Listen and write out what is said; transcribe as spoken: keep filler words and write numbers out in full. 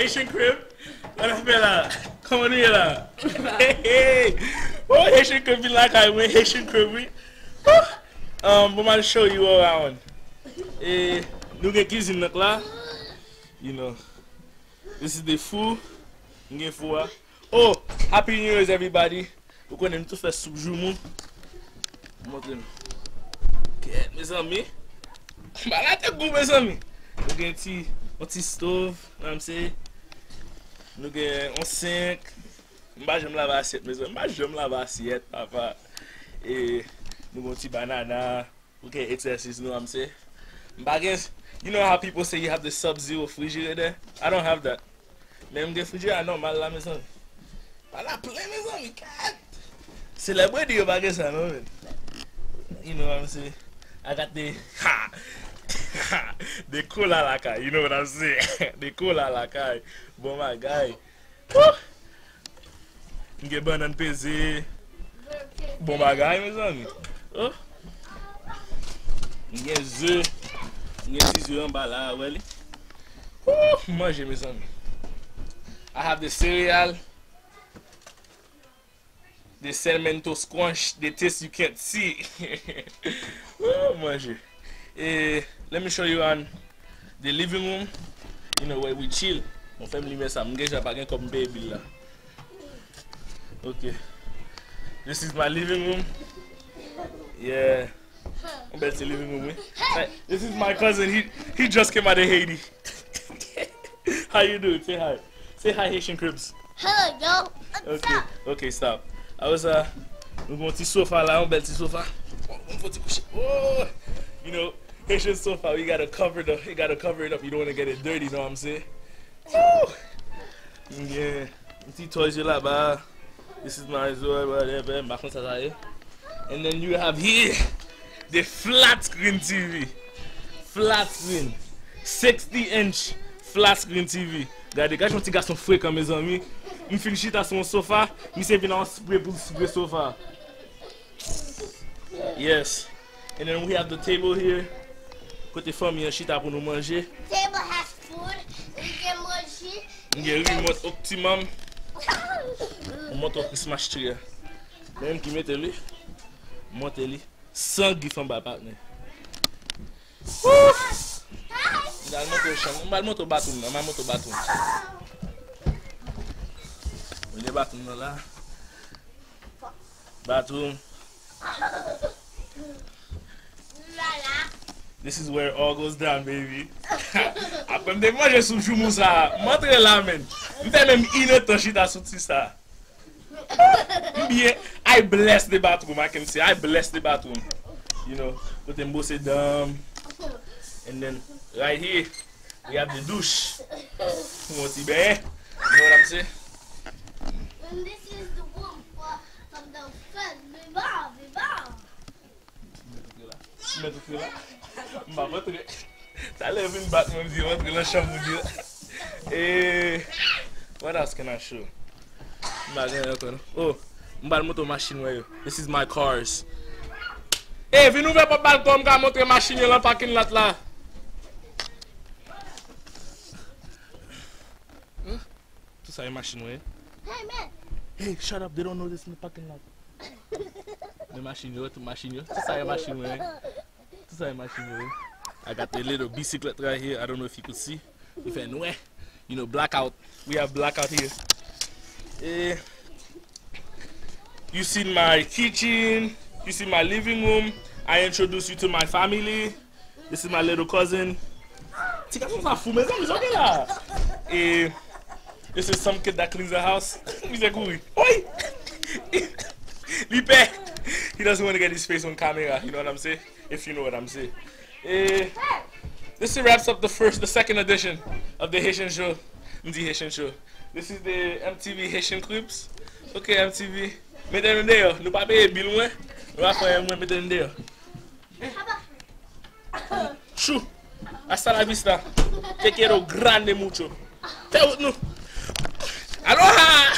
Haitian Crib. Sa n ap fè la? Kòman nou ye la? Hey, hey. Oh, Haitian Crib vin lakay mwen, Haitian Crib, wi. Oh. Um, bon, m al show you around. E, nou gen kizin nan la. You know. This is the food. M gen fou a. Oh, Happy New Year's, everybody. Ou konnen m tou fè soup joumou. Montre nou. Kèt, mezanmi. Bagay te gou, mezanmi. Nou gen ti, yon ti stove, nan m se. Nou gen yon senk. M pa janm lave asyèt, mezanmi. M pa janm lave asyèt, papa. E nou gen yon ti banana. Ok, exercise nou, I'm say. M pa gen, you know how people say you have the sub-zero refrigerator? I don't have that. Men m gen frijidè nòmal la, mezanmi. Pa la plen, mezanmi, kat. Celebrity yo pa gen sa, non, men. You know what I'm saying? I got the, ha, ha, the cola lakay, you know what I'm saying? The cola lakay. Bon bagay. Woo! M gen bannann peze. Bon bagay, mezanmi. Oh. M gen ze. M gen ti ze anba la, wè li. Woo! M manje, mezanmi. I have the cereal. The cinnamon toast crunch, the taste you can't see. Woo, manje. E, let me show you on the living room. You know, where we chill. Mwen fèm limyè sa. M gen jan pa gen kòb m peye bil la. Ok. This is my living room. Yeah. Yon bèl ti living room, wi. Hey, this is my cousin. He, he just came out of Haiti. How you doing? Say hi. Say hi, Haitian Cribs. Hello, yo. What's up? Ok, stop. Awa sa, nou gen yon ti sofa la, yon bèl ti sofa. Yon fo ti kouche. Oh! You know, Haitian sofa, you gotta cover the, you gotta cover it up. You don't wanna get it dirty, you know what I'm saying? Woo! Yeah. Yon ti toys yo laba. This is my Zoe, whatever. M pa konn sa sa ye. And then you have here the flat screen T V. Flat screen. Sixty inch flat screen T V. Gade, gade yon ti gason frekan, mezanmi. M fin chita sou yon sofa, misye vin a yon spray pou l spray sofa. Yes. And then we have the table here. Kote fanmi an chita pou nou manje. Table has food. We can manje. M gen remote Optimum. M monte yon Christmas tree a. Men ki mete li. Monte li. San gif anba, patnè. Ouf! M al montre w chanm. M al montre w bathroom nan. M al montre w bathroom. Mwen gen bathroom nan la. Bathroom. This is where it all goes down, baby. Apre m te manje sou joumou sa, m antre la, men. M fè menm inèdtan chita sou ti sa. M byen, I bless the bathroom, I can say, I bless the bathroom. You know, kote m bwose dan m. And then, right here, we have the douche. Pou yon ti benyen. You know what I'm saying? And this is the room for, from the first, viva, viva. M mèt antre la. M mèt antre la. M pa antre. Talè vin bat mwen, m di antre nan chanm ou di la. E, what else can I show? M pa gen ankò, non. Oh, m pral montre w machin mwen yo. This is my cars. E, vin ouvè pòt balkon, m ka montre machin yo nan parking lot la. Huh? Tout sa e machin mwen. Hey, man. Hey, shut up. They don't know this in the parking lot. Men machin yo, tout machin yo. Tout sa e machin mwen. Tout sa e machin mwen. I got the little bicyclette right here. I don't know if you could see. Li fè nwè. You know, blackout. We have blackout here. Eh, you see my kitchen. You see my living room. I introduce you to my family. This is my little cousin. Ti gason sa fou, mezanmi, sa w gen la? E, this is some kid that cleans the house. Misye kouri. Oi! Li pè. He doesn't want to get his face on camera, you know what I'm saying? If you know what I'm saying. E, this wraps up the first, the second edition of the Haitian show. M di Haitian show. This is the M T V Haitian Cribs. Ok, M T V. Mete nou deyò. Nou pa peye bil mwen. Nou pa fè anyen mwen, mete nou deyò. Chou. Hasta la vista. Te quiero grande mucho. Fè wout nou. Aloha!